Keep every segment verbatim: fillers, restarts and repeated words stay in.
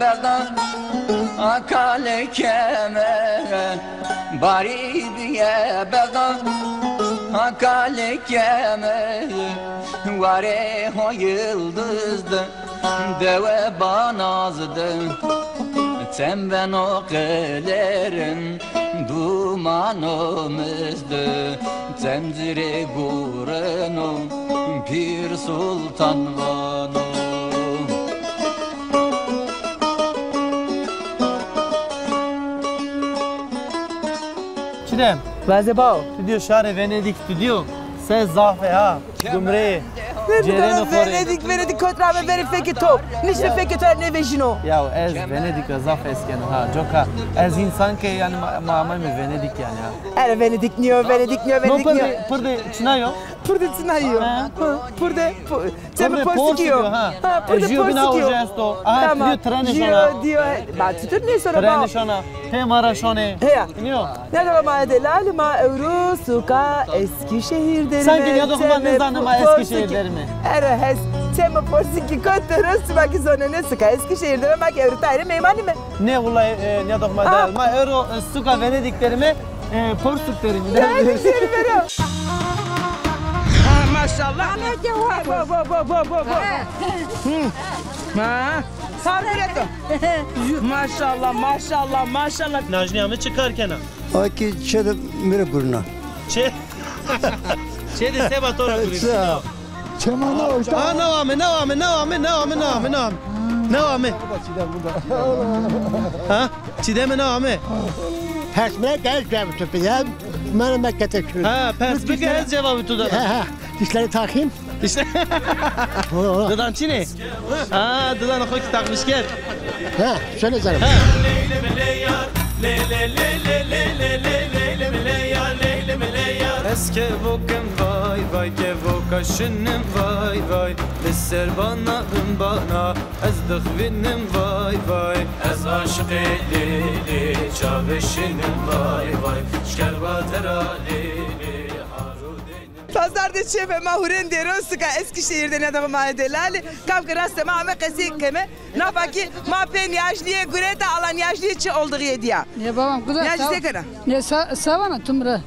Bexda, a kalê keme, barî bîye bexda, a kalê keme, warê ho yildiz de, dewe banaz de, çem beno qelerin, dumano mizde, çem ci rê gureno, Pîr Sultan vano. Çi de? Vaze bao. Tu diyo şarê Venedîk, tu diyo. Se zaf ê ha. Gumreyê. Ne bu kadar Venedîk, Venedîk kot ra mi verê fekê to. Niştê fekê to nêvejîno. Ya ez Venedîk ra zaf hes keno ha. Coka ez însan ke yanî ma, ma ameyme Venedîk yanî ha. Ere Venedîk nîyo, Venedîk nîyo, Venedîk nîyo. No, pir de, pir de çina yo? Pir de çina yo. Ha. Pir de, pu-, Çemê Porsikî yo. Ha, pir de Porsikî yo. Jîyo bîna uca esto. Aha, tamam. Jîyo tren nişona. Jîyo diyo. Ba çitur nêsona ba. Tren nişona. Pê ma ra şonê. Heya. Nîyo. Nêdewê ma delalî, ma ewro suka Eskişehir derîme. Sanki nêdewê ma nêzanê ma Eskişehir derîme. Ero hes. Çemê Porsikî kot de ro, sima kî zonenê suka Eskişehir derîme, ma kî ewro tayê rê meymanîme. Nê wulay, e, nêdewê ma delal. Ma ewro, e, suka Venedîk derîme. E, Porsuk derîme. Derîme ro. Ha, maşallah. Bo, bo, bo, bo, bo, bo. Hı. Ha, sar bile to. Maşallah, maşallah, maşallah. Najnîya mi çi kar kena? A kî çê de mi rê gurina. Çê? Çê de seba to ra gurîna. Çema na uca. Ha, nawa mi, nawa mi, nawa mi, nawa mi, nawa mi, nawa mi. Nawa mi. Ha? Çîdeme nawa mi. Pers mi ke ez cevabê to bidem. Mene mekete kür. Ha, pers mi ke ez cevabê to da. Ha, ha. Dişleri takayım. Dişler. Didan çinê? Ha, didan xo kî takmış kerd. Ha, söyle canım. Ha. Ez kevokim vay vay, kevoka şinim vay vay. Li ser bana, bin bana, ez dixwînim vay vay. Ez aşiqê lê lê çavê şinim vay vay. Şkerba tera lê lê, haro deynim. Pazar de çêbe ma hurên dêro, suka Eskişehir de nêdewê ma delalî. Kam ke rastê ma ame qesey keme. Nafa kî ma pê nîyajnîye gureta, ala nîyajnîye çi oldixîye dîya. Ne babam, kuda. Nîyajnîye se kena? Ne sa-, savana tumra.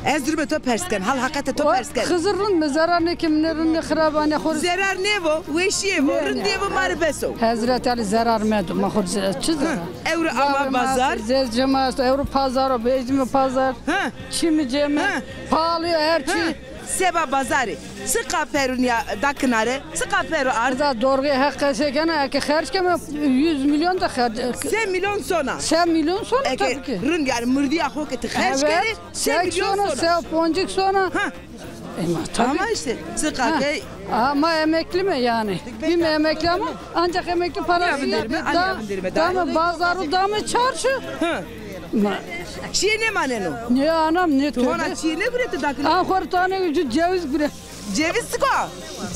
Ez durumê to pers ken, hal heqetê to pers ken. Xizir rind mi, zerar nêke mi, ne rind ne xirab a, ne xo rê. Zerar nêbo, weşîye bo, rindîye bo, ma rê bes o. Hezret Elî zerar medo, ma xo rê ze-, çi zerar? Ewro ama bazar. Zez cema esto, ewro pazar o, bejîme pazar. Ha. Çî mi cême, pahalı yo her çî. Ha. Seba bazarî. Çiqa pero nîya da kinare? Çiqa pero ard? Da dorxî heq qesey kena, eke xerc keme yüz milyon da xerc. Se milyon sona. Se milyon sona tabii ki. Eke rind yanî mirdîya xo ke ti xerc kenî, se milyon sona. Se poncik sona. Ha. E, ma tabii. Ama işte çiqa key. Ama emekli mi yani? Bilmem emekli ama ancak emekli parası. Dame bazaru, dame çarşı. Ha. Ma. Çîyê nêmaneno. Ne anam, ne tövbe. Tu hona çîyê nêguretî dakine? An xo rê tane ucu ceviz guret. Ceviz çik o?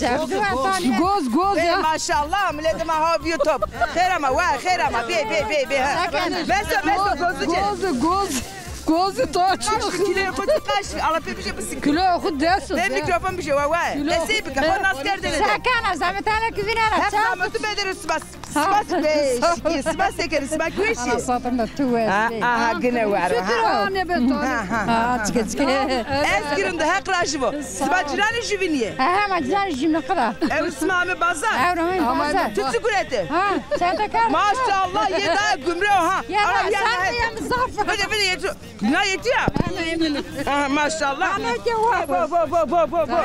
Ceviz guret tane. Goz, goz ya. Maşallah, miletê ma ha bîyo top. Xêr ama, wa, xêr ama. Bê, bê, bê, bê, ha. Beso, beso, gozu cê. Goz, goz. Gozu to açık. Kilo xo çiqaş, ala pê bije bisi. Kilo xo des o. Pê mikrofon bije, wa, wa. Qesey bike, xo nas kerdene de. Sakana, zametane ki vinana. Hep zametu bedero sibas. Spas be, şikî, spas ekerî, sima kî weşî. Ana satın da tu weşî. Ha, aha, gine waro, ha. Şükür, ha, ne be to. Ha, ha. Ha, çike, çike. Ez girim de, Heq rajî bo. Sima ciranê jüvinîye. Ha, ha, ma ciranê jüvinîye qida. Ew sima ame bazar. Ew ame bazar. Tu çi gurete? Ha, sen de kar. Maşallah, yê da gumre ha. Ya, sen de ya zaf. Bide, bide, yê tu. Na yetiya? Aha, maşallah. Ana ke wa. Bo, bo, bo, bo, bo, bo.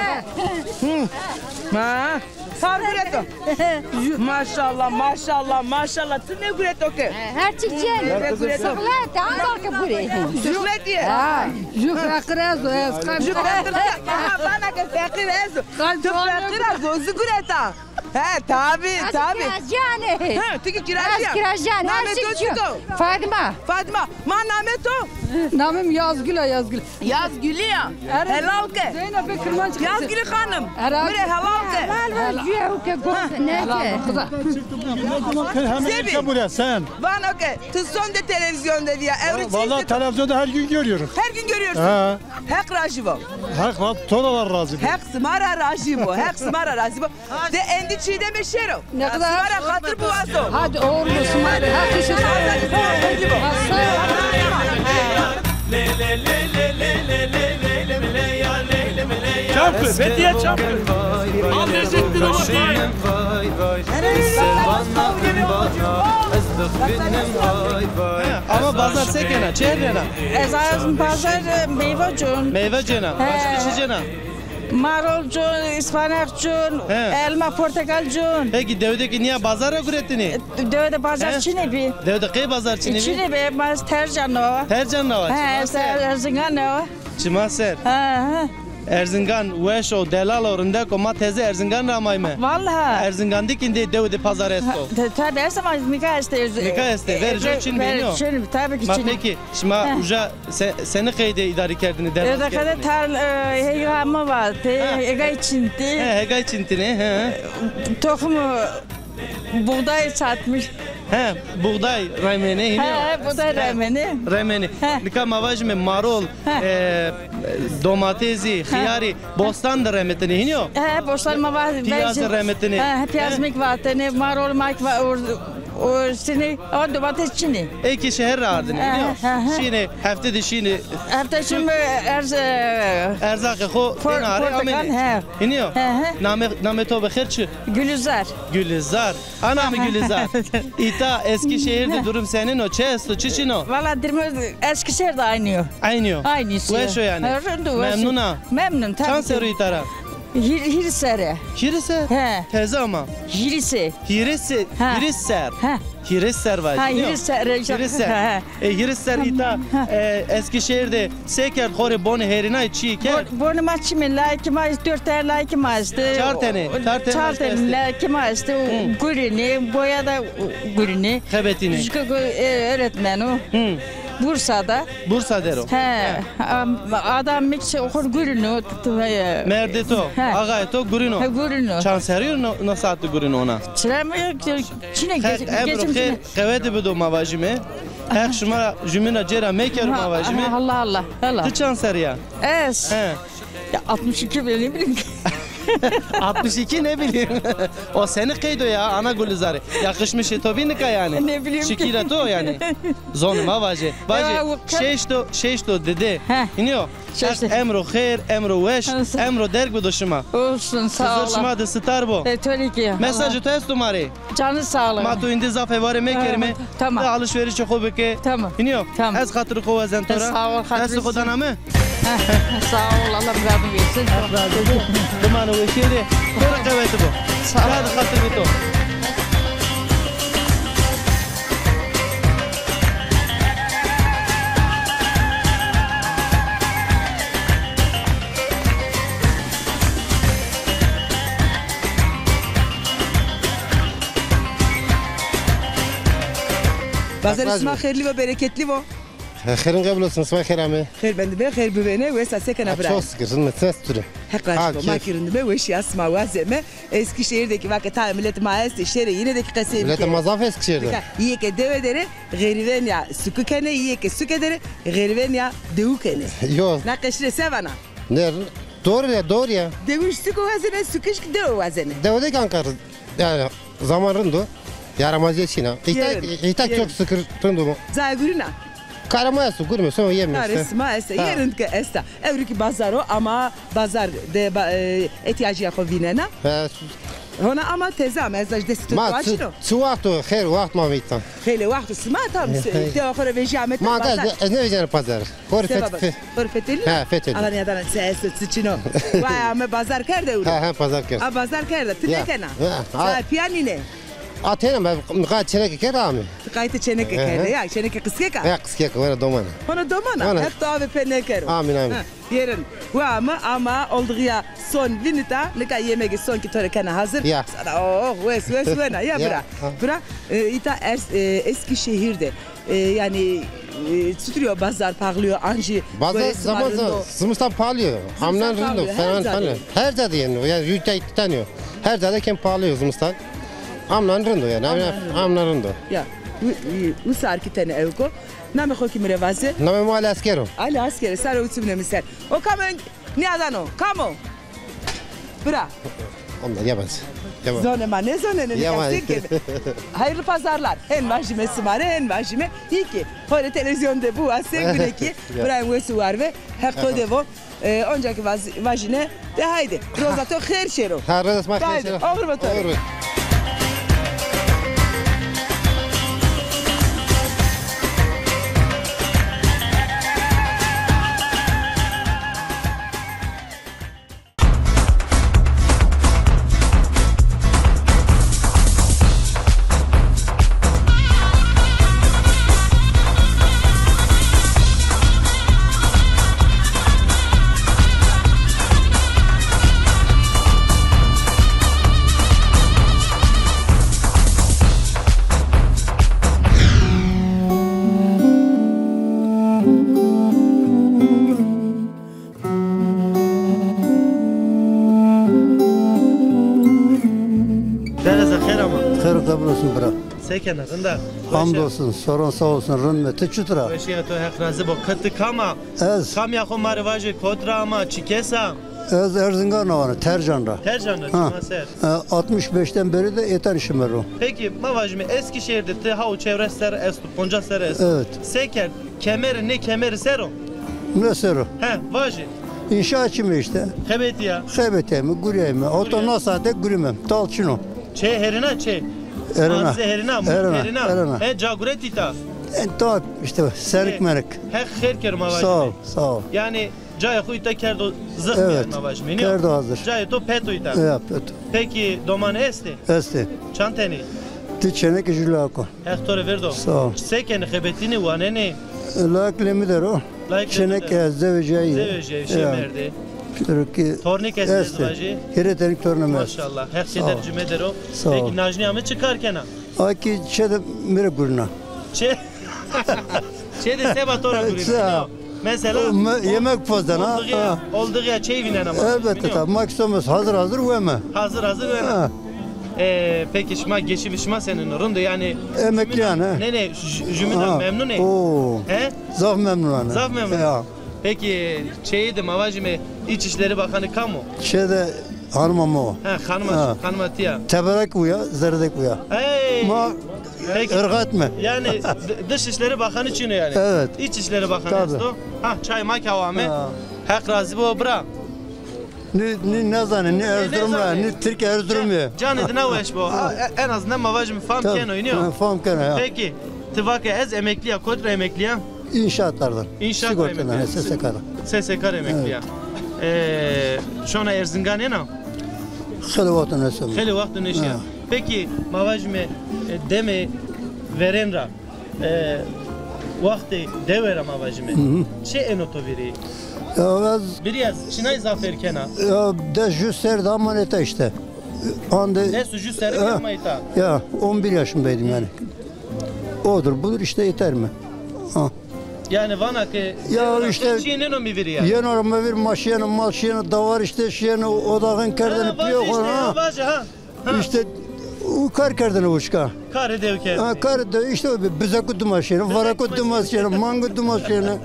Hı. Ha. Sar gureto. Maşallah, maşallah, maşallah. Tu ne gureto ke? Her çi cen. Ne gureto? Sıklet, anca ke bure. Sıklet ye. Ha. Ju feqir ez o, ez. Ju feqir. Aha, bana ke feqir ez o. Tu feqir ez o, zu gureta. He, tabi, tabi. Ez kiracîyan ê. Ha, ti kî kiracî ya? Ez kiracîyan ê. Namê to çik o? Fadima. Fadima. Ma namê to? Namê mi Yazgul a, Yazgul. Yazgulî ya. Helal ke. Zeynep Kirmanc. Yazgulî xanim. Mi rê helal ke. Helal ver, cüye ke goz ne ke. Sebi. Vano ke, tu sonde televizyonda viya. Vallahi televizyonda her gün görüyorum. Her gün görüyorsun. Ha. Heq rajî bo. Heq ra, to da razî bo. Heq sima ra rajî bo. Heq sima ra razî bo. De endî Çiğdemê şêro. Ne kadar? Sima ra xatir biwazo. Hadi oğlum, sima ra. Çam kır, Bediye çam kır. Al lezzetli de vay vay. Ama bazar se kena, çi cêna? Ez az bazar, e, meyve cun. Meyve cêna. He. Başka çi cêna? Marul cun, ıspanak cun, he, elma, portakal cun. Peki dewe de kî nîya bazar ra guretini? E, dewe de bazar çinê bî. Dewe de qey bazar çinê bî? Çinê bî, ma ez Tercan o. Tercan ra wa? He, ez Erzingan o. Çima ser. He, he. Erzingan weş o, delal o, rindek o, ma teze Erzingan ra amayme. Vallahi. Erzingan de kî êndî dewe de pazar esto? Tabi, her zaman nika estê. Nika estê, e, verco çin bî, no? Çin, tabi ki çin. Ma peki, şima uca se-, senî qeyde îdarî kerdinî, derbaz kerdinî? Êdeke de tarl-, e, hega mi vatê, hegay çintî. He, hegay çintînê, he. Toxum, e, buğday satmış. He, buğday remenê, hînî yo? He, buğday remenê. Remenê. He. Nika ma vajîme marol, he, e, domatesî, he, xiyarî, bostan de remetinê, hînî yo? He, bostan ma va-, piyaz de remetinê. He, piyaz mi kî vatenê, marol ma kî va-, or-, o sinî, ama domates çinî. Ê kî şeher ra ardinê, hînî yo? He, he, he. Şînê, hefte de şînê. Hefte şînê erz-, e, erzaqê xo tenê arê amênê. He. Hînî yo? He, he. Namê, namê to bi xêr çi? Gülizar. Gülizar. Ana mi Gülizar. Îta Eskişehir de durum senîn o? Çi esto, çi çin o? Valla durum Eskişehir de aynî yo. Aynî yo. Aynî yo. Weş o yanî. Ha, rind o, weş o. Memnun a? Memnun, tabii ki. Çand serrî îta ra? Hîr-, hîris serre. Hîris ser? He. Teze ama. Hîris. Hîris ser. Ha. Hîris ser vajî. Ha, hîris ser. Hîris ser. Ha, ha. E, hîris ser îta, ha, e, Eskişehir de se kerd, xo rê bonê hêrînay çî kerd? Bon-, bonê ma çimê, layikê ma, dört tane layikê ma estê. Çar tene, çar tene. Çar tene layikê ma estê. Hı. Gurinê, boya da gurinê. Xebetînê. Jû ke, e, öğretmen o. Hı. Bursa'da. Bursa der o. He. He. Am-, adam mi kî oxir gurîno, t-, t-, he. Merdê to, he, axayê to gurîno. He, gurîno. Çand serrî yo no, no saet de gurîno ona? Çira mi, çine, xêr, emro xêr, qewete bido ma vajîme. Heq şima ra, jumîn ra cêra mekero ma vajîme. Allah, Allah, Allah. Ti çand serrî ya? Ez? He. Ya altmış iki, ben ne bileyim. Altmış iki ne bileyim. O senî qeydo ya, ana Gulizarî. Yakışmışê to bî nika yanî. Ne bileyim ki. Şikîrê to yanî. Zonê ma vaje. Vaje, ya, şeşto, şeşto dede. He. Hînî yo? Şeşto. Heq emro xêr, emro weş, emro derg bido şima. Olsun, sağ ol. Huzur şima de sitar bo. E, tabii ki. Mesajê to esto ma rê? Canın sağlığı. Ma to îndî zaf êvarê mekerîme. Tamam. Ti alışverişê xo bike. Tamam. Hînî yo? Tamam. Ez xatirê xo wazen to ra. Sağ ol, xatirê. Destê xo dana mi? Sağ ol, Allah razı olsun. Heq razî bo. Dimano weşîye de. To rê qewete bo. Sağ ol. Hadi xatirê to. Bazarê sima xêrlî bo, bereketlî bo. Xêrin qebul olsun, sima xêr amê. Xêr bendî be, xêr bivêne, wes a, se kena bira? Çok şükür, rind me, sen stûre. Heq razî bo, ma kî rind me, weşîya sima wazeme. Eskişehir de kî vake tayê milet ma estê, şêrê yîne de kî qesey bike. Miletê ma zaf Eskişehir de. Yê ke dewe der ê, xerîvenîya suku kenê, yê ke suke der ê, xerîvenîya dewu kenê. Yo. Na qeşîre se vana? Ne, doğru ya, doğru ya. Dewiş suku wazenê, sukiş kî dewe wazenê. Dewe de kî anka, yanî zaman rind o. Yaramazîye çin a. Îta, îta çok şükür rind o. Cayê gurîn a? Karê ma esto, gurîme, son yemî. Karê sima esto. Yê rind ke esta. Ewro kî bazar o ama bazar de ba-, e, îhtîyacîya xo vînena. He. Hona ama teze ame, ez destê to açino. Ma çi, çi wext o, xêr wext ma vîta. Xeylê wext o sima tam, te xo rê vejîya ame bazar. Ma ez nêvejîyeno pazar. Xo rê fetelî. Xo rê fetelî? He, fetelî. Alan ya dana çi esto, çi çin o. Vay, ame bazar kerde ewro. He, he, pazar kerd. A, bazar kerde, ti nêkena? He, he. Sa pîya nînê? A, tena, mi qayt çêneke kerd ame. Ti qaytê çêneke kerde, ya, çêneke qiskek a? Ya, qiskek, wera doman a. Hona doman a, Heq to avê pê nêkero. Amîn, amîn. Ha, yê rind. Wa mi ama oldixîya son vînita, nika yemegê son kî to rê kena hazir. Ya. Sana, oh, wes, wes wena, ya bira. Bira, e, îta Ers-, e, Eskişehir de, e, yanî, e, çitur yo, bazar paxlî yo, ancî... Bazar zaman zimistan paxlî yo. Amnan rind o, falan falan. Her ca de yeno, yanî, yutay tanî yo. Her ca de kem paxlî yo zimistan. Amnan rind o yanî, amnan rind o. Ya, wisar kî tenê ewk o. Namê xo kî mi rê vaze. Namê mi Ali Asker o. Ali Asker, sare û çimnê mi ser. O kam o, nîyadan o? Kam o? Bira. Onda yabancı. Tamam. Zonê ma nêzonenê, ya, nika ma sêr kerime. Hayırlı pazarlar. Hen vajîme sima rê, hen vajîme. Hî ki, ho rê televîzyon de bû, a sêr bine ki. Ya. Birayê mi wes û war be, Heq to de vo. E, onca ki vaz-, vajîne, de haydi. Roza to xêr şêro. Ha, roza sima xêr şêro. Haydi, oxir bo to rê. Oxir bo. Dereza xêr ama. Xêr û qebul olsun bira. Se kena, rind a? Hamdolsun, soron sağ olsun, rind me. Ti çitur a? Weşîya to, Heq razî bo. Qe ti kam a? Ez. Kamîya xo ma rê vaje, kot ra ama, çi kes a? Ez Erzingan ra vana, Tercan ra. Tercan ra, ha, çima ser. E, altmış beşten beri de êtan şime ro. Peki, ma vajime, Eskişehir de ti ha û çewres serr esto, poncas serr esto. Evet. Se kerd? Kemerî, nê kemerî ser o? Ne ser o? He, vajî. Înşaatçî me îşte. Xebetîya? Xebetîyayme, gurîyayme. Oto na saate gurîme. Tal çin o. Çê herîna çê? Erêna. Arzê herîna, mulk herîna, herîna. Erêna. He, ca guretî ta? E, ta îşte senik menik. Heq xêr kero ma vajîme. Sağ ol, sağ ol. Yanî cayê xo îta kerdo zixm, evet, yanî ma vajîme, nîyo? Kerdo hazir. Cayê to peto îta. Ya, peto. Peki doman estê? Estê. Çand tenî? Di çêneke jû lako. Heq to rê verdo. Sağ ol. Se kenê, xebetînê, wanenê? Layik lê mi der o. Layik lê mi der o. Çêneke zewejîyayî. Zewejîyayî, şêmerdê. Pêro kî tornî ke estê. Vajî? Hîrê tenî tornê mi est. Maşallah. Heq keder cumê der o. Sağ ol. Peki najnîya mi çi kar kena? A kî çê de mi rê gurîna. Çê? Çê de seba to ra gurîna. Mesela yemek poz dena. Oldixîya, oldixîya çey vînena ma. Elbette, tabii. Maksimum hazır hazır weme. Hazır hazır weme. Ha. E, peki şima geçimî şima senîn o? Rind o yanî? Emeklîyan, ha. Nê, nê, jü-, jümînan memnun ê? Oo. He? Zaf memnun ane. Zaf memnun. Ya. Peki çeyê de ma vajîme, İçişleri Bakanı kam o? Çê de hanima mi o. Ha, hanima, hanima ti ya. Teberek uya, zerdek uya. Hey! Ma Peki, ırgatme. Yanî d-, Dışişleri Bakanı çin o yanî. Evet. İçişleri Bakanı esto. Ha, çay ma ke awa ame. Ha. Heq razî bo bira. Nî, nî nêzanê, nî Erzurum ra, nî Tirk Erzurum ya. Canê dina weş bo. Ha, e-, en azından ma vajîme fam keno, nîyo? Ha, fam keno ya. Peki, ti vake ez emeklî ya, kot ra emeklî ya? İnşaatlardan. İnşaat ra emeklî ya. Sigortadan, S S K'dan. S S K ra emeklî ya. Evet. E, şona Erzingan êna? Xeylê wexto nêşona. Xeylê wexto nêşona. Ha. Peki, ma vajîme, e, demê verên ra, e, wextê dewe ra ma vajîme. Hı hı. Çi êno to vîrî? Ya ez... Vîrî ez, çinay zaf fêr kena? Ya des jû serr de ama îta îşte. Ande... Des û jû serr de ama îta. Ya, on bir yaşındaydım yani. Odur budur îşte, yeter mi? Ha. Yanî vana ke ya îşte, çîyê nêno mi vîrî ya. Yeno ra mi vîr, ma şîyeno, mal şîyeno, dawar îşte şîyeno, odaxin kerdene pîyê xo ra. Ha, vaje, ha. Ha. Îşte o kar kerdene uçka. Karê dew kerdene. Ha, karê dew îşte o bi-, bizeko dima şîyene, vareko dima şîyene, mango dima şîyene,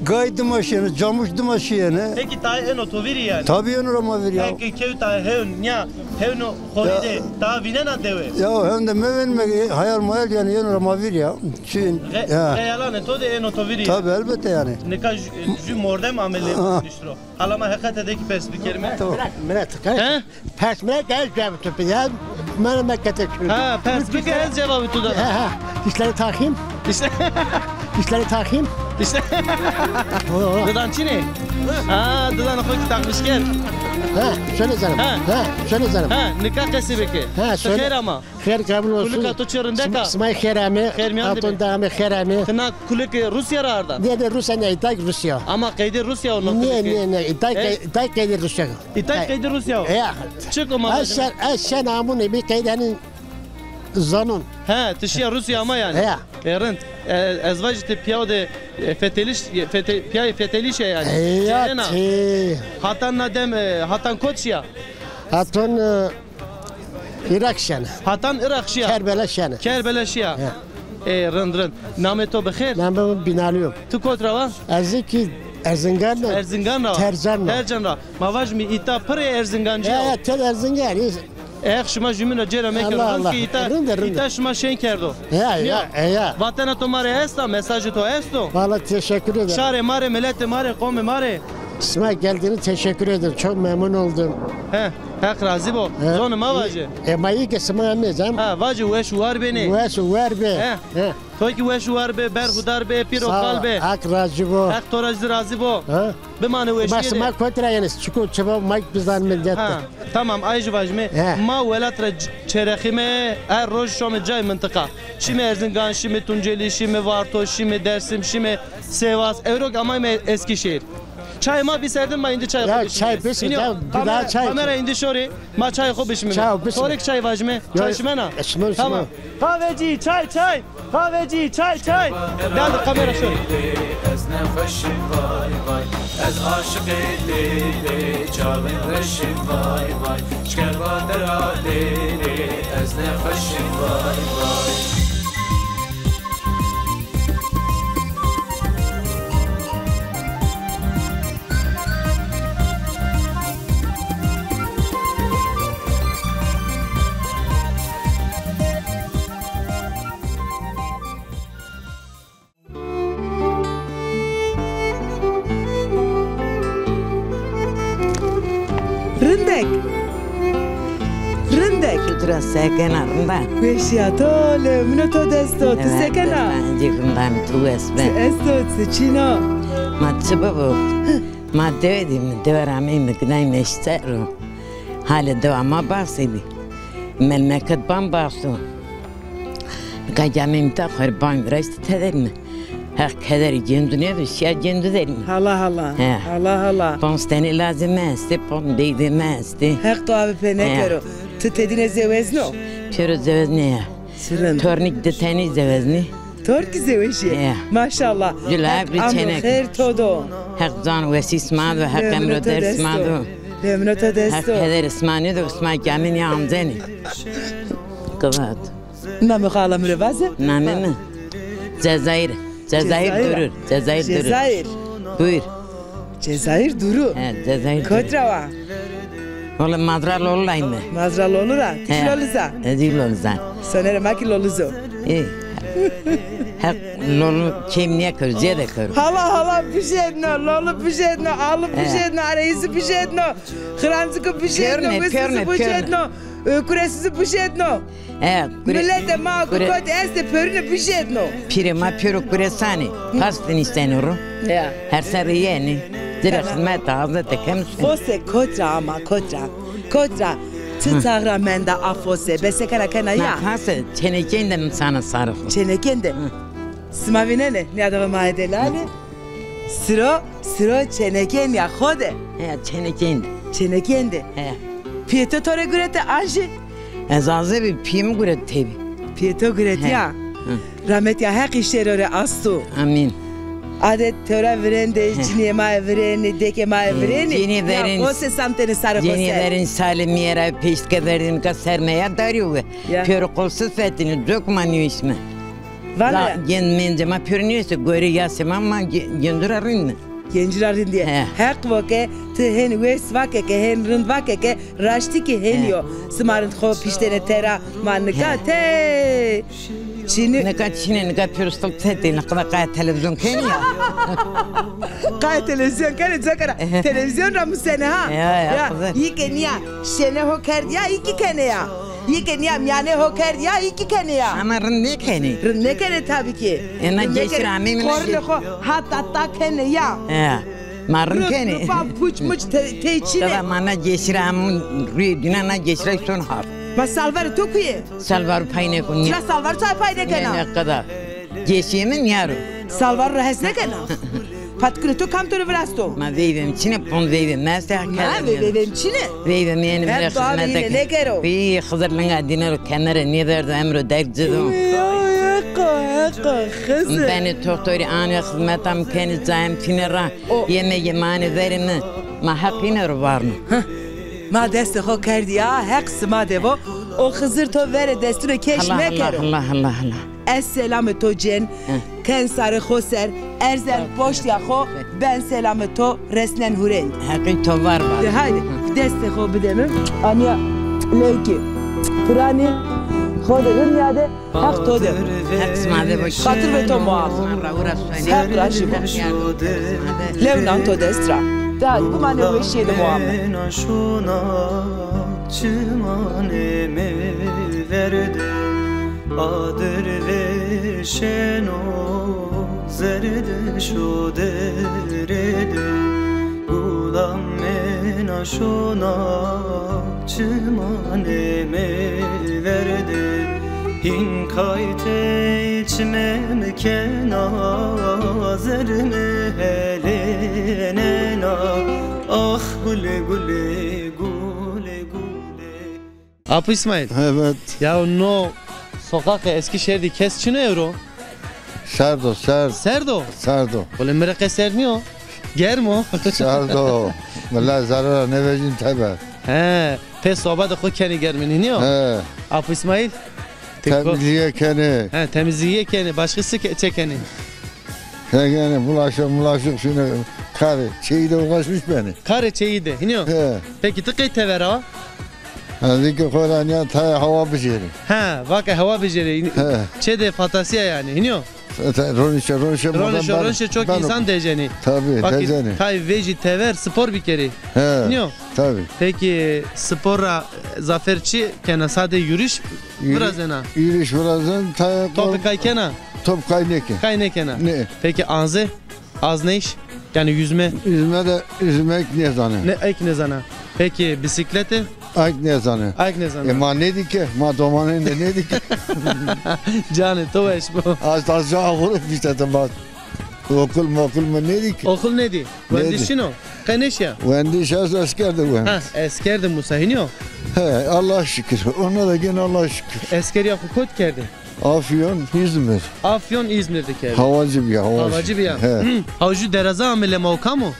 gay dima şîyene, camuş dima şîyene. Peki tayê êno to vîrî yanî? Tabii êno ra ma vîrî ya. Peki kew tayê hewn, nîya hewn o xorî de, tayê vînena dewe? Ya hewn de mevînme, hayal mayal yanî êno ra ma vîrî ya. Çin, ya. Xeyalanê to de êno to vîrî ya. Tabii, elbette yanî. Nika jü, jü mordem amê lê nişt ro. Hala ma heqete de kî pers bikerîme. Tamam. Milet, milet. He? Pers milet, ez cevabê to bidem. Mene mekete çû. Ha, pers bike, ez cevabê to da. Ha, ha. Dişleri takayım. Dişle- Dişleri takayım. Dişle- Oo. Didan çin ê? Ha, didan xo kî takmış kerd. Ha, söyle canım. Ha. Ha, söyle canım. Ha, nika qesî bike. Ha, söyle. Xêr ama. Xêr qebul olsun. Kulika to çi rindek a? Sima xêr amê. Xêr mîyan de be. Hatun da amê, xêr amê. Ti na kulik Rusya ra arda? Nê, nê, Rusya nê, îtay Rusya. Ama qeydê Rusya o no kulik. Nê, nê, nê, îtay qey-, îtay qeydê Rusya. Îtay qeydê Rusya o. Ya. Çik o ma vajîme? Ez şen, ez şen amûnê, mi qeyd henî zanûn. He, ti şîya Rusya ama yanî. Ya. E, rind. E, ez vajî ti pîyaw de, e, fetelîş, e, fete-, pîyayê fetelîşe yanî. E, ya ti. Hatan na dem, e, hatan kot şîya? Hatan, e, Îraq şene. Hatan Îraq şîya? Kerbela şene. Kerbela şîya. He. E, rind, rind. Namê to bi xêr? Namê mi Binali yo. Ti kot ra wa? Ez kî Erzingan ra. Erzingan ra wa? Tercan ra. Tercan ra. Ma vajîme îta pirê Erzingancî ya. Ya, ya, tel Erzingan. Ex şima jümîno cêra mekero. Allah Allah. Rind ki îta, rind e, rind e. Îta şima şên kerdo. Ya, ya, e, ya. Vatena to ma rê esta, mesajê to esto? Valla teşekkür ederim. Şarê ma rê, miletê ma rê, qomê ma rê. Sima geldiğini teşekkür ederim. Çok memnun oldum. He, Heq razî bo. He. Zonê ma vajê. E, ma î ke sima emê cem. Ha, vajê weş û war bênê. Weş û war bê. He. He. To kî weş û war bê, berxudar bê, pîr û kal bê. Sağ ol, Hak razî bo. Heq to ra zî razî bo. Ha? Bimane weşîye de. Ma sima kotî ra yenê, çik û çima ma kî bizanîme. Ha, tamam, ay jî vajîme. He. Ma welat ra ç-, çerexîme, her roj şome cayê mintiqa. Şîme Erzingan, şîme Tuncelî, şîme Varto, şîme Dersim, şîme Sêwas. Ewro kî amayme Eskîşehîr. Çayê ma bî serdin, ma îndî çayê xo bişîme. Ya, çay bişîme, bir daha çay. Kamera îndî şorê. Ma çayê xo bişimîme. Çay bişime. Torêk çay vajime. Yo, çay şimena? Şimen, şimen. Tamam. Kahveci, çay, çay. Kahveci, çay, çay. Gel de kamera şöyle. Ez nexweşim vay vay, ez aşiqê Lêlê, çavên reşim vay vay, şkerba dera Lêlê, ez nexweşim vay vay. Rindek. Rindek. Şukra, sekena, rinda. Weşîya to, lewmino to dest o, tu sekena? Evet, ben cî rinda mi, tu wes be. Ti esto, ti çîno. Ma çi bibo? Ma dewe dî mi, dewe ra ameyme, ginayme eşter o. Halê dewa ma baxsê bî. Melmeket ban baxso. Nika camê mi ta xo rê ban viraştî tederîme. Heq kederê cêndû nêdo, şîya cêndû derîme. Hala hala. He. Hala hala. Ponc tenê lazê mi estê, ponc deydê mi estê. Heq to awe pê nêkero. Ti tedîne zewezno? Pêro zewez nêya. Çi rind. Tornîk di tenî zeweznî. Torkî zewejî. Ya. Maşallah. Heq amro xêr to do. Heq can wesî sima do, Heq emro derg sima do. Lewmino to dest o. Heq kederê sima nêdo, sima camê nêamzenê. Qivat. Namê xo ala mi rê vaze. Namê mi? Cezayir. Cezayir Durur. Cezayir Durur. Cezayir. Buyur. Cezayir Duru. He, Cezayir Duru. Kot ra wa? Wele ma dira Lolî ra yîme. Ma dira Lolî ra? Ti kî Lolîz a? Ez kî Lolîz a. Sonerê ma kî Lolîz o. Ê. Heq Lolî kêm nêkero, zêde kero. Hala hala bijêdno, Lolî bijêdno, Alî bijêdno, Areyîzî bijêdno, Xirancikî bijêdno, Wisizî bijêdno, e, Kuresizî bijêdno. E, kure-, miletê ma kure-, kot estê pêrune bijêdno. Pîrê ma pêro kuresanê. Pas finîştenê ro. Ya. Her serre yenê. Dirê xizmete, hazete keno. Fose kot ra ama, kot ra. Kot ra. Ti tax ra menda a fose. Besekena kena ya. Na fose, çênekên de mi sana sarı fose. Çênekên de. Hı. Sima vînenê, nîyadoxê ma yê delalî. Siro, siro çênekên ya xo de. He, çênekên de. Çênekên de. He. Pîyê to to rê gurete an jî? Ez aze bî, pîyê mi guret tebî. Pîyê to guret ya. Hı. Rahmetîya Heqî şêro rê asto. Amîn. Adet to ra virên de, cinîyê ma yê virênî, dekê ma yê virênî. Cinî verên. Ya xose samtenê sarê xose. Cinî verên salê mîye ra pêştike verdîn ka sermeya darîyo we. Ya. Pêro qolsiz fetinî, cok ma nîyoşme. Vana. Gênd mêncê ma pêro nêeşte, gorê yasê ma, ma gê-, gêndû ra rind mi. Gêncî ra rindîye. He. Heq vo ke ti hên wes vake ke, hên rind vake ke, raştî kî hênî yo. Sima rind xo piştêne tera, ma nika tey. Çînî. Nika çînê, nika pêro stil tetê, nika da qaya televîzyon kenê ya. Qaya televîzyon kenê, cekera. Televîzyon ra musene ha. Ya, ya, ya, qizim. Yî ke nîya, şêne ho kerd ya, yî kî kenê ya. Yê ke nîya mîyanê ho kerd ya, yê kî kenê ya. Ama rind nêkenê. Rind nêkenê tabî kî. Ena geşî ra ameyme. Qornê xo hata ta kenê ya. He. Ma rind kenê. Rip, rip, puç, muç, te-, tey çînê. Qeda ma na geşî ra amûn ruyê dîna na geşî ra son hat. Ma salvarê to kuyê? Salvar pay nêkon. Çira salvar çay pay nêkena? Ne, ne qeda. Geşîyê mi nîyaro. Salvar ra hes nêkena? Patikunê to kam to rê virasto? Ma veyvê mi çin ê, pon veyvê mi estê, ha. Ma veyvê mi çin ê? Veyvê mi yenê mi rê xizmete kenê. Bî Xizir linga dîne ro, kemere nêverdo, emro derg ci do. Ya, heqa, heqa, Xizir. Benê toxtorî, anê xizmeta mi kenê, cayê mi fînê ra. Yemegê mi anê verê mi. Ma Heq îne ro varno. Heh. Ma destê xo kerdî ya, Heq sima de vo. O Xizir to verê destûnê kêş mekero. Allah, Allah, Allah, Allah. Ez selamê to cên, ken sarê xo ser, erzen poştîya xo, ben selamê to resnen hurênd. Heqî to var var. De haydi, destê xo bide mi. Amîya. Lewkî. Piranî xo de rind nîyade, Heq to de. Heq sima de bo. Xatir ve to muaf. Sima ra ura soynê. Heq ra şî bo. Yar, sima de. Lew nan to dest ra. Da bimanê weşîye de muaf. Çimanê mi verde, adir veşeno zerde şo derede. Gulam mena şona çimanê mi verde, hîn kayte çime mi kena, zerrê mi helênena. Ax gule gule, gule gule. Apo Îsmaîl. Evet. Ya no soqaqê Eskîşehîr de kes çin o ewro? Serd o, serd. Serd o? Serd o. Wele mi rê qe serd nîyo. Germ o. Serd o. Mila zere ra nêvejîn teber. He, pê soba de xo kenê germinî nîyo? He. Apo Îsmaîl? Temizlîye kenê. He, temizlîye kenê. Başka se ke-, çe kenê? Çe kenê, bulaşık, bulaşık şunê karê çeyî de uğraşmış benê. Karê çeyî de, hînî yo? He. Peki ti qey tever a? Ez zî ke xo ra nîya tayê hewa bijêrî. He, vake hewa bijêrî. He. Çê de fantasya yanî, hînî yo? Ronişe, ronişe, ronişe, ronişe çok insan dejenî. Tabii, dejenî. Tay vejî tever spor bikerî. He, hînî yo? Tabii. Peki spor ra zafer çi kena? Sade yürüyüş virazena? Yürüyüş virazen, tayê top kay kena? Top kay nêken. Kay nêkena. Ne. Peki anze? Azneyş? Yanî yüzme? Yüzme de, yüzmek nêzana. Ne, ek nêzana. Peki bisiklete? Ek nêzana. Ek nêzana. E, ma nêdî ke, ma domanên de nêdî ke. Canê to weş bo. Az, az ca xuruf bîsete ma. Okul mokul mi nêdî ke. Okul nêdî? Wendiş çin o? Qe nêşiya? Wendiş ez esker de wend. Ha, esker de musa hînî yo? He, Allah şükür. Ona da gene Allah şükür. Eskeriya xo kot kerdî? Afyon, İzmir. Afyon, İzmir de kerdî. Havacı bîya, havacı. Havacı bîya. He. Ha, ju deraza ame lema o kam o?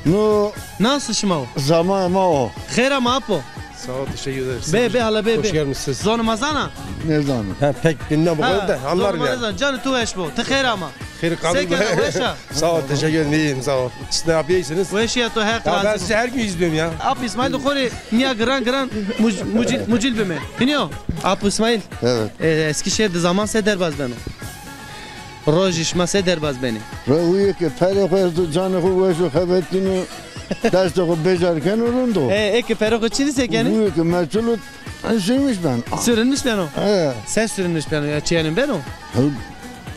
No. Nasıl şima o? Zaman ma o. Xêr ama apo. Sağ ol, teşekkür ederiz. Be, be, hala be, be. Hoş gelmişsiniz. Zonê ma zana? Nêzano. Ha, pek bilmem bu kadar da anlarım yani. Zonê ma nêzano. Canê to weş bo. Ti xêr ama. Xêr kalın. Se kena, weş a? Sağ ol, teşekkür ederim. İyiyim, sağ ol. Siz ne yapıyorsunuz? Weş ya, to Heq razî bo. Ya ben sizi her gün izliyorum ya. Ap Îsmaîl de xo rê nîya giran giran muc-, mucil, mucil bime. Hînî yo? Ap Îsmaîl. Evet. E, Eskişehir de zaman se derbaz beno? Rojî şima se derbaz benê? Ra uye ke perê xo esto, canê xo weş o, xebetîno, destê xo becar keno, rind o. E, eke perê xo çinî se kenê? Uye ke meçhul o, sürünmüş ben. Sürünmüş beno? He. Se sürünmüş beno ya, çîyenên beno? He,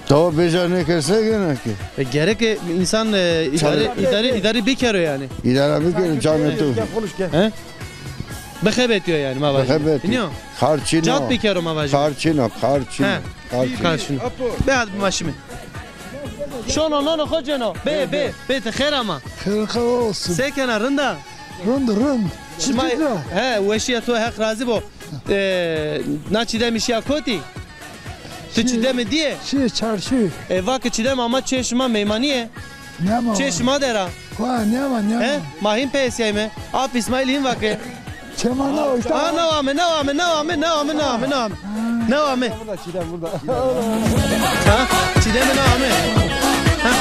tawa becar nêke se gena ke? E, gereke insan, e, îdare, îdare, îdare bikero yanî. Îdare bikero, canê to. He? Bixebetîyo yanî ma vajîme. Bixebetîyo. Nîyo? Kar çin o. Cat bikero ma vajîme. Kar çin o, kar çin o. He. Kar çin o. Kar çin o. Be hadi maşîme. Şono nono xo ceno. Be, be, be, ti xêr ama. Xêr xewa olsun. Se kena, rind a? Rind, rind. Şima, he, weşîya to, Heq razî bo. E, na Çîdemî şîya kotî? Ti Çîdemî dîye? Şîye çarşî. E, vake Çîdem ama çê şima meymanîye. Nêma. Çê şima der a. Wa, nêma, nêma. He? Ma hîn peyesîyayme. Ap Îsmaîl hîn vake. Çê ma na o îşte. Ha, na ame, na ame, na ame, na ame, na ame, na ame. Na ame. Burada Çîdem burada. Ha? Çîdem na ame. Ha?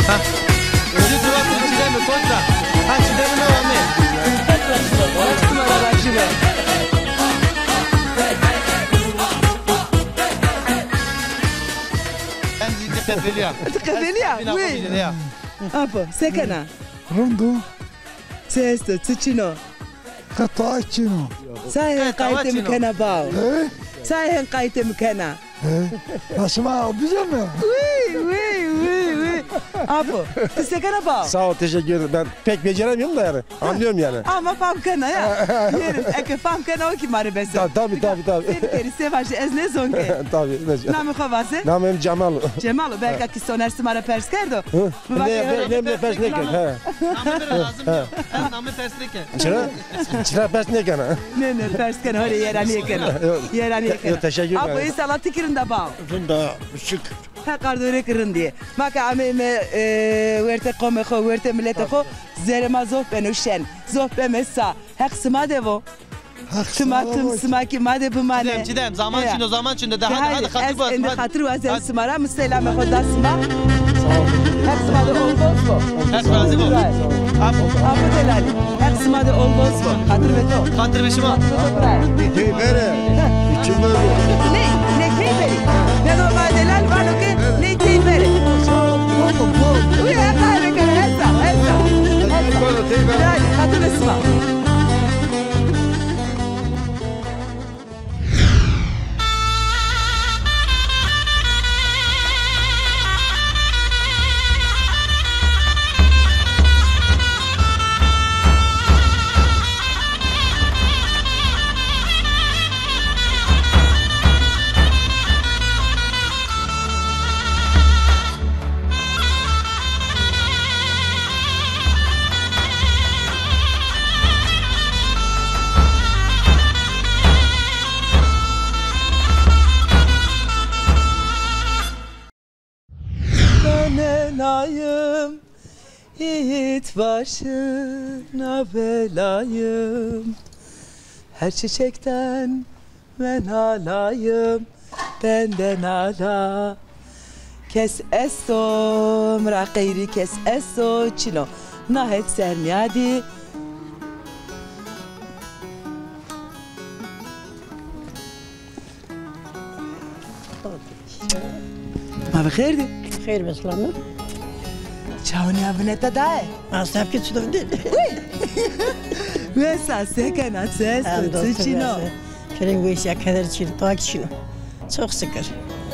Ha? Ucu duvar Çîdem kontra. Ha, Çîdem na ame. Em zî di qefelîya. Di qefelîya? Wê. Apo, se kena? Rind o. Se esto, çi çin o? Qe tawa çin o. Sa hên qaytê mi kena baw? He? Sa hên qaytê mi kena? He? Na şima bizeme? Wî, wî, wî, wî. Apo, ti se kena baw? Sağ ol, teşekkür ederim. Ben pek beceremiyorum da yani. Anlıyorum yani. Ama fam kena ya. Yerim. Eke fam kena o ki ma rê bes o. Ta-, tabii, tabii, tabii. Seni keri se vajî ez nêzon ke. Tabii, neyse. Namê xo vaze? Namê mi Cemal o. Cemal o. Belka ki Soner sima ra pers kerdo. Hı? Ne, ne, ne, ne pers nêkerd. Ha. Namê mi lazim ya. Ez namê pers nêkerd. Çira? Çira pers nêkena? Ne, ne, pers kena. Öyle yeranîye kena. Yok. Yeranîye kena. Yok, teşekkür ederim. Apo, inşallah ti ki rind a baw. Rind a, şükür. Heq ard û rê ki rind î. Ma ke ameyme, e, wertê qomê xo, wertê miletê xo, zerê ma zof beno şen, zof beme sa. Heq sima de vo. Tim a tim, sima kî ma de bimane. Çidem, çidem, zaman çin o, zaman çin o. De hadi, hadi, xatir wazim, ez êndî xatir wazim sima ra, mi selamê xo da sima. Heq sima de ol boz bo. Heq razî bo. Apo delalî. Heq sima de ol boz bo. Xatir be to. Xatir be şima. Xatir be to bira. Tey bere. Kim bere? Ney, ney tey berî. Ne do ma delal vano ke ney tey bere. Uy, heq ayre kere, hesa, hesa. Hesa. Tey bere. Hadi, xatir be sima. Benenayım, hiç başına belayım. Her çiçekten ben alayım, benden ala. Kes esto, mi ra qeyrî kes esto, çin o. Na het ser nîyadî. Ma bi xêr dî. Xêr be, selamet. Çawa nîya vineta daye? Asaf ki çi dovdî. Wesa se kena, çi esto, çi çin o? Kerem weşîya keder çin, tak çin o. Çok şükür.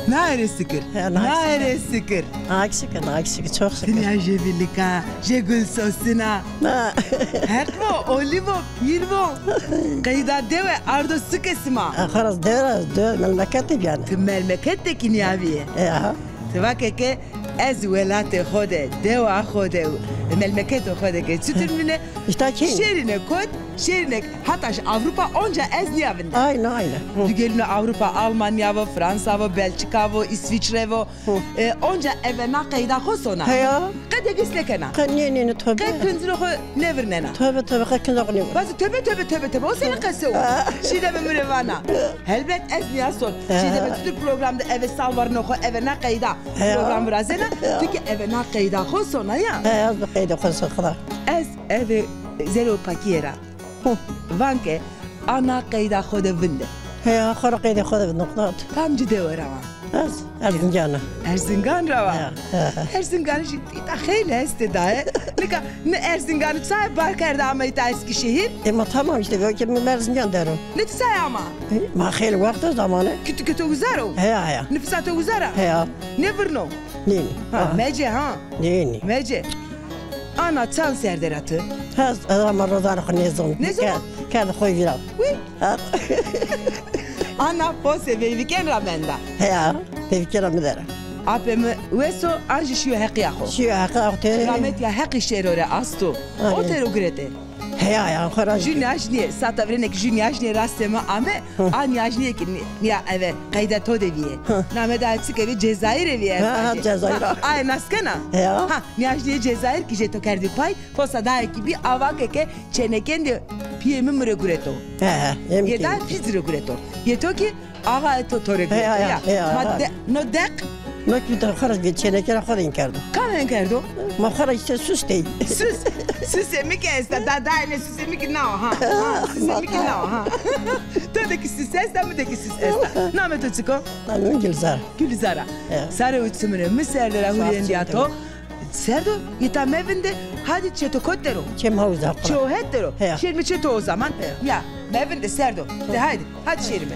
Na erê şikir. Na erê şikir. Nak şikir, nak şikir, çok şikir. Dinya jê vîlika, jê gul sosina. Heq vo, olî vo, pîr vo. Qeyda dewe ardo suke sima. Xeras dewe ra, dewe melmeket de bîyane. Ti melmeket de kî nîya vîye. Ya. Ti vake ke ez welatê xo de, dewa xo de, melmeketê xo de ke çitur mine? Îşte kî. Şêrîne kot, şêrîne hata Avrupa, onca ez nîya vinde. Aynen, aynen. Hı. Tu gelîno Avrupa, Almanya vo, Fransa vo, Belçika vo, Îsvîçre vo. Hı. E, onca eve na qeyda xo sona. Heya. Qe degis nêkena. Qe nê, nê, nê, tobe. Qe kinzilê xo nêvirnena. Tobe, tobe, qe kinzilê xo nêvirnena. Bazî tobe, tobe, tobe, tobe. O senî qese o? Ha. Şîdeme mi rê vana. Helbet ez nîya son. Ha. Şîdeme tu program de eve salwarno xo, eve na qeyda. Heya. Program virazena. Heya. Tu kî eve na qeyda xo sona ya. Heya, ez bi qeyda xo sona. Ez eve zerê û pakîye ra. Hı. Van ke a na qeyda xo de vinde. Heya, xo ra qeyda xo de vinde. Kamci dewe ra van? Ez Erzingan a. Erzingan ra van? Heya, heya. Erzingan jî îta xeylê estê daye. Nika mi Erzingan çaye bar kerde ame îta Eskişehir? E, ma tamam îşte, belkî mi Erzingan der o. Ne tu çaye ama? E, ma xeylê wext o zamane. Kî tu kî to uzar o? Heya, heya. Nifisa to uzar a? Heya. Nêvirno? Nê, nê. Ha, mece ha. Nê, nê. Mece. Ana çand ser der a ti? Ha, ez ama rozanê xo nêzon. Nêzon? Ke-, kerdê xo vîra. Wî? Ha. Ana posê veyvikên ra menda. Heya, veyvikên ra mi der a. Apê mi wes o, an jî şîyo heqîya xo. Şîyo heqîya xo te. Rametîya Heqî şêro rê asto. Aynen. O tero gurete. Heya, heya, xo ra. Jû nîyajnîye, sata virêne ke jû nîyajnîye rastê mi ame, a nîyajnîye ke nî-, nîya eve qeyda to de vîye. Hı. Name daye çike vîye, Cezayirê vîye. Ha, ha, Cezayir. Ha, aye nas kena? Heya. Ha, nîyajnîye Cezayir ke jê to kerdî pay, posa daye kî bî, a vake ke çênekên de pîyê mi mi rê gureto. He, he, yê daye Fîzî rê gureto. Yê to kî Axa eto to rê gureto ya. He, ya, ya. Ma de-, no deq? No kî to xo ra çêneke ra xo de in kerdo. Kam in kerdo? Ma xo ra îşte sus dey. Sus. Susê mi kî esta. Da, da, ene susê mi kî nao ha. Ha, susê mi kî nao ha. To de kî sus esta, mi de kî sus esta. Namê to çik o? Namê mi Gulzar. Gulzar a. He. Sare û çimûnê mi ser der a, hurêndîya to. Ser do, îta mevinde, hadi çê to kot der o? Çê ma uza. Çê o het der o? Heya. Şêrîme çê to o zaman. Heya. Ya, mevinde ser do. De haydi, hadi şêrîme.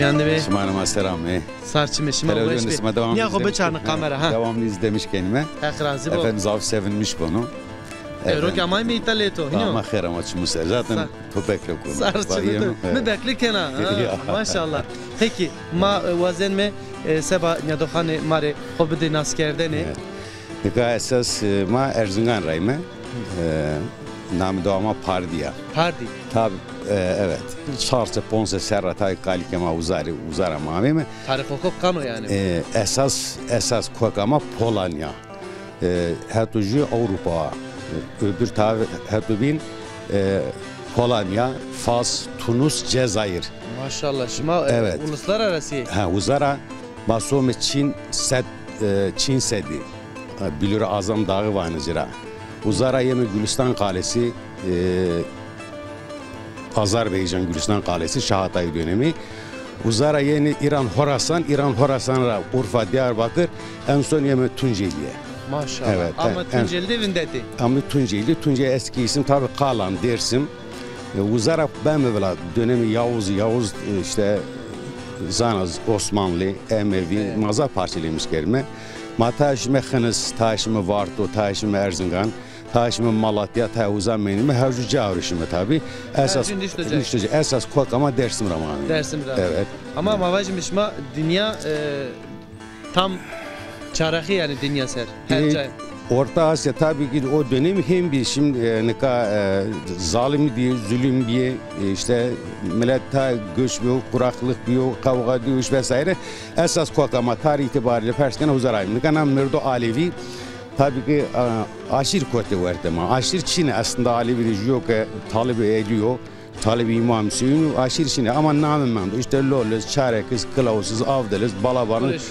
Efendim, şima ma selam e. Sar çimê, şima weş bê. Niya xo biçarnî kamera ha. Devamlı izlemiş kendime. Heq razî bo. Efendim, zaf sevinmiş bunu. Ewro ke amayme îta lê to, hîno? Ama xêr ama çimû ser. Zaten topekle konu. Sar çimê to. Mi bekle kena. Ha, maşallah. Peki, ma, e, wazenme, e, seba nîyadoxanê ma rê xo bidê naskerdene. Evet. Nika esas, e, ma Erzingan ra yîme. E, namê dewa ma Pardî ya. Pardî. Tabi, e, evet. Çar se ponc se serra tabi kalîke ma uza rê, uza ra ma ameyme. Tarîxê xo kan o yanî? E, esas, esas koka ma Polonya. E, heto jû Ewropa. E, öbür tabi heto bîn, e, Polonya, Fas, Tunus, Cezayir. Maşallah, şima, e, uluslararası. Ha, uza ra ma some Çin sed, e, Çin Sedî. E, Billur Azam Dağı vanê ci ra. Uza ra yeme Gülistan Kalesi, e, Azerbaycan Gülistan Kalesi, şahatayî dönemi. Uza ra yenê İran Horasan, İran Horasan ra Urfa, Diyarbakır, en son yeme Tunceliye. Maşallah. Evet, ama Tunceli de vindetî. Ama Tunceli, Tunceli eski isim tabi Kalan, Dersim. E, uza ra beme vila dönemi Yavuz, Yavuz, e, işte, zana Osmanlı, Emevi, ma zaf parçelemiş kerime. Ma taşime Xınıs, taşime Varto, taşime Erzingan. Taşime Malatya, ta uza menîme, her jû ca rê şime tabi. Esas, esas koka ma Dersim ra ma ameyme. Dersim ra. Evet. Ama ma vajîme şima dinya, e, tam çarexî yanî dinya ser. Her cayê. Orta Asya tabi ki o dönemi hem bir şimdi, e, nika, e, zalim diye, zulüm diye, e, işte millet ta göç biyo, kuraklık biyo, kavga diyor, iş vesaire. Esas koka ma tarih itibariyle pers kena uza ra ameyme. Nika na merdo Alevi, tabi ki, e, aşîr kotê werte ma. Aşîr çin ê. Aslında Alevi de jû yo ke talibê Elî yo, talibê Îmam Hüseyin o, aşîr çin ê. Ama name mendo. İşte Loliz, Çarekiz, Kilavusiz, Avdiliz, Balabanız,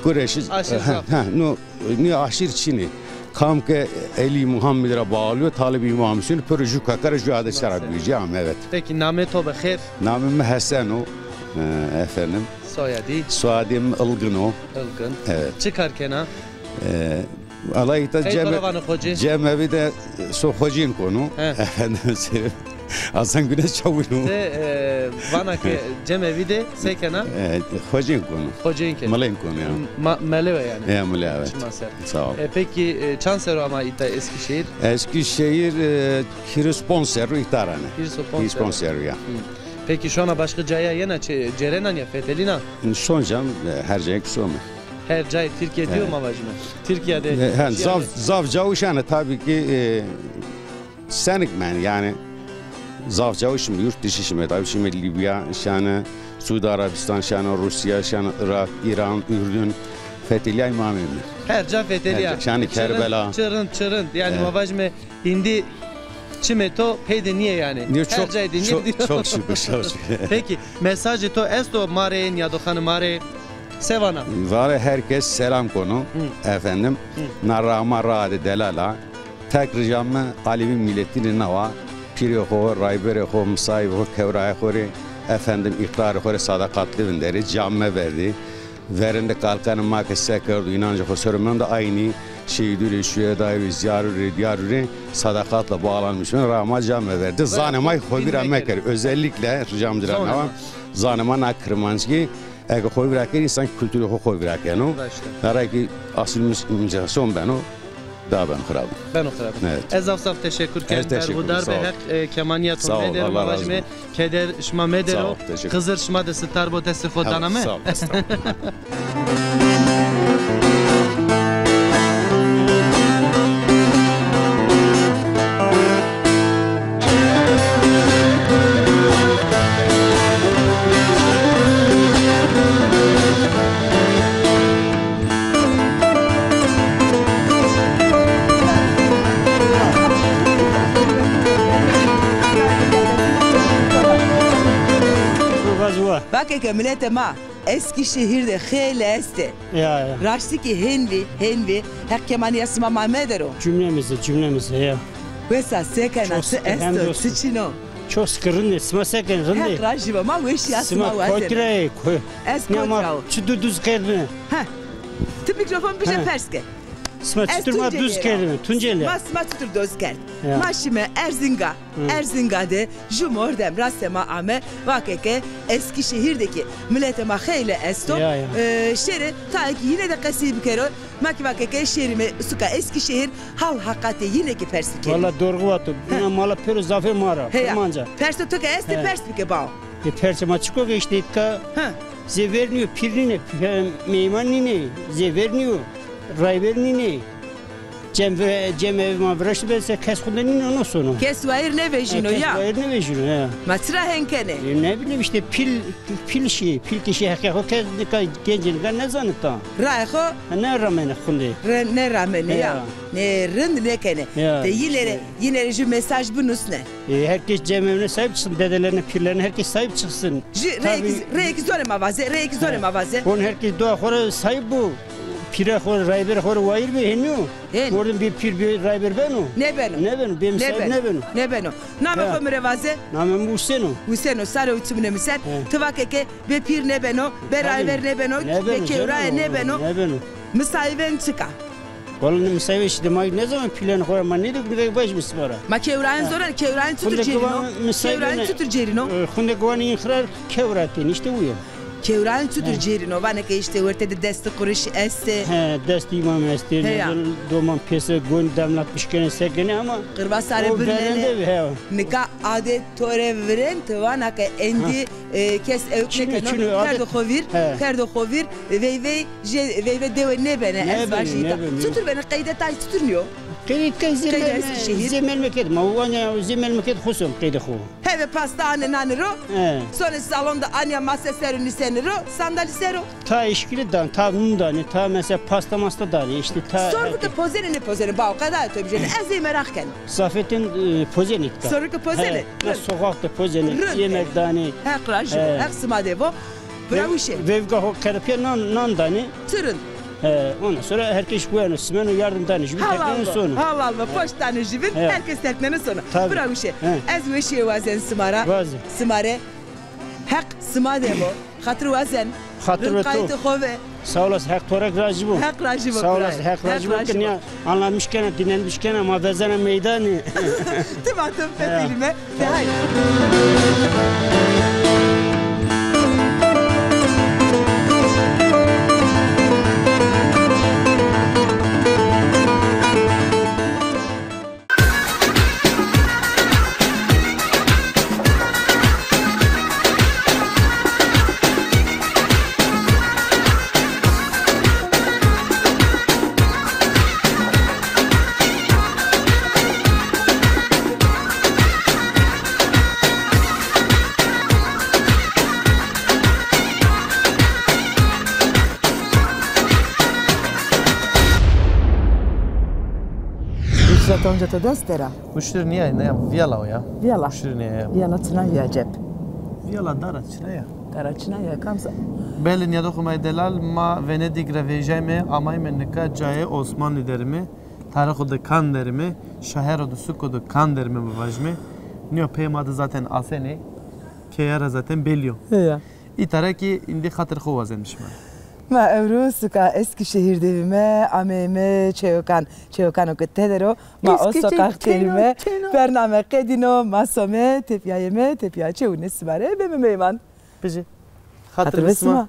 Kureşiz. Aşîr zaf. Ha, no, no aşîr çin ê. Kam ke Elî Muhammed ra bağlı yo, talibê Îmam Hüseyin, piro jû koka ra jû ade ser ra bîyo cî, ama evet. Peki, namê to bi xêr? Namê mi Hesen o, e, efendim. Soyadî? Soyadê mi Ilgin o. Ilgin. Evet. Çi kar kena? E, Vallahi îta cem-, cemevi de so xocên konu. He. Efendim, Hasan Güneş Çavuşu. Ti, e, vana ke cemevi de se kena? E, xocên konu. Xocên kena. Milên konu ya. Ma-, melewe yanî. Ya, melewe, evet. Çima ser. Sağ ol. E, peki, e, çand serro ama îta Eskişehir? Eskişehir, e, hîris ponc serro îta ra ne. Hîris ponc serro. Hîris ponc serro ya. Hı. Peki şona başka caya yena, çi-, cêrenan ya, fetelîna? Şon cam, e, her cayê ki some. Her cayê Tirkîye dîyo ma vajîme. Tirkîye de. E, hen, zaf, zaf cawo şane tabi ki, e, senik men yanî zaf cawo şime, yurt dışı şime tabi, şime Libya şane, Suudi Arabistan şane, Rusya şane, Irak, İran, Ürdün, fetelîyay ma ameyme. Her ca fetelîya. Her ca, şane Kerbela. Çi rind, çi rind, çi rind. Yanî ma vajîme Îndî çimê to pey de nîyê yanî. Her cayê de nîyê. Çok şükür, çok şükür. Peki, mesajê to esto ma rê, nîyadoxanê ma rê? Se vana? Vare herkes selam konu, efendim. Na raa ma raa de delal a. Tek rica mi Alevi miletî rê nawa, pîrê xo, rayberê xo, misayibê xo, kewrayê xo rê, efendim, îqrarê xo rê sadaqatli vinderê, cam meverdê. Verinde kalkanê ma ke se kerdo, înancê xo ser o mendo, aynî şehîdû rê, şuhedayû rê, ziyarû rê, diyarû rê sadaqatla bağlanmış ben, raa ma ca meverde. Zanê ma xo vîra mekerê. Özellikle ricam ci ra nawa, zanê ma na kirmanckî, eke xo vîra kerê, însan kulturê xo xo vîra keno. Nara ki asil mincasyon beno. Da beno xirab. Beno xirab. Evet. Ez zaf zaf teşekkür ken. Berxudar be, Heq, e, kemanîya to medero, ma vajîme keder şima medero. Sağ ol, teşekkür. Xizir şima de sitar bo, destê xo dana mi. Sağ ol, estağfurullah. Vake ke miletê ma Eskişehir de xeylê estê. Ya, ya. Raştî kî hên vî, hên vî. Heq kemanîya sima ma medero. Cümlemize, cümlemize ya. Wesa se kena, ti esto, ti çin o? Çok sıkı, rindê, sima se kenê, rindê? Heq rajî bo, ma weşîya sima wazeme. Sima koytire, koy. Ez koytira o. Çi du duz kerdine. Heh. Ti mîkrofon bije, pers ke. Sima çitur ma duz kerdime, Tunceli. Ma sima çitur duz kerd? Ya. Ma şime Erzinga. Hı. Erzinga de ju mordem rastê ma ame, vake ke Eskişehir de ki miletê ma xeyle esto. Ya, ya. E, şêrê tayê ki yine de qesey bikero. Ma ki vake ke şêrîme suka Eskişehir, hal heqatê yine ki pers bikerîme. Valla doğru vato. Buna mala pêro zafê ma ra. Heya. Kirmanca. Perso to ke estê, pers bike bao. E, persê ma çik o ke îşte îtka zê ver nîyo, pîr nîne, meyman nîne, zê ver nîyo, rayver nîne. Cem ve-, cem ev ma viraştî be se kes xunde nîno, no sono. Kes wayir nêvejîno ya. Kes wayir nêvejîno ya. Ma çira hen kenê? E, ne bileyim işte pîl, pîl şî, pîl kişî heqê xo kes nika gencê nika nêzanê ta. Rae xo? Ha, nêramenê xunde. Re-, nêramenê ya. Ya. Nê rind nêkenê. Ya, işte. De yine rê, yine rê ju mesaj binusne. E, herkes cemevine sahip çıksın, dedelerine, pîrlerine herkes sahip çıksın. Jü, reyekî, reyekî zonê ma vaze, reyekî zonê ma vaze. Hon herkes dua xo ra sahip bo. Pîre xo ra, rayberê xo ra wayir bê, henî yo? Hen. Mordem bê pîr, bê rayber beno? Nêbeno. Nêbeno, bê misayib nêbeno. Nêbeno. Namê xo mi rê vaze? Namê mi Useno. Useno, sare û çimune mi ser. He. Ti vake ke bê pîr nêbeno, bê rayber nêbeno, bê kewraye nêbeno. Nêbeno. Misayibên çik a? Wala ne misayîve şî de ma nêzanê pîlên xo ra, ma nêdî nika vajîme sima ra. Ma kewrayên zonen, kewrayên çitur cêrîno? Kewrayên çitur cêrîno? E, xunde giwanî înxirar kewra têne, îşte uyo. Kewrayên çitur cêrîno? Vanê ke îşte werte de destî qurişî estê. He, destî îmam estê, doman pêse gon demlatmiş kenê se kenê ama. Qirva sare birnenê. Nika adê to rê virên, ti vana ke endî E, kes ewk nêkeno, kerdo xo vîr, kerdo xo vîr, veyvey jê, veyve dewe nêbenê, ez vajî îta. Çitur benê, qeyde tay çitur nîyo? Qeyde tay zê melmeket, ma wan ya zê melmeket xo son qeyde xo. Heve pasta anê nanê ro, sonê salon de anya mase ser o nîsenê ro, sandalî ser o. Ta eşkili danê, ta nun danê, ta mesela pasta masta danê, işte ta. Sorgu de pozenê nêpozenê, bao qedaya to bijêne, ez ey meraq keno. Zafetên, e, pozenê îta. Sorgu pozenê. Na soxak de pozenê, yemek danê. Heq rajî bo, Heq sima de bo. Bira wişê. Veyvga ho kerepîya nan, nan danê. Çi rind. He, ondan sonra herkes gueno, simeno, yardım danê. Jübîn tekneno sono. Halal bo, poşt danê jübîn, herkes tekneno sono. Bira wişê. Ez weşîye wazen sima ra. Sima rê. Heq sima de bo. Xatir wazen. Xatir ve to. Qaytê xo ve. Sağ olasın, Heq to ra razî bo. Heq razî bo. Sağ olasın, Heq razî bo. Heq razî bo. Anlamış kena, dinlenmiş kena, ma vezena meydanî. Tim atim fetelîme. De hay. Uştira to onca to dest dera? Uştir nîya, nîya, vîyala o ya. Vîyala. Uştir nîya ya. Vîyala çina ya cep. Vîyala dara çina ya. Dara çina ya, kamsa? Belê nîyadoxê ma yê delal, ma Venedîg ra vejîyayme, amayme nika cayê Osmanlî derime, tarixo de kan derime, şahero de suko de kan derime bivajime. Nîyo peyê ma de zaten asenê, keya ra zaten belî yo. Heya. Îta ra kî îndî xatir xo wazenîme şima. Ma ewro suka Eskişehir de bîme, ameyme Çeyokan. Çeyokano ke tede ro, ma o sokak derîme. Bername qedîno, ma some, tepîya yeme, tepîya çewine sima rê bême meyman. Bijî. Xatir be sima.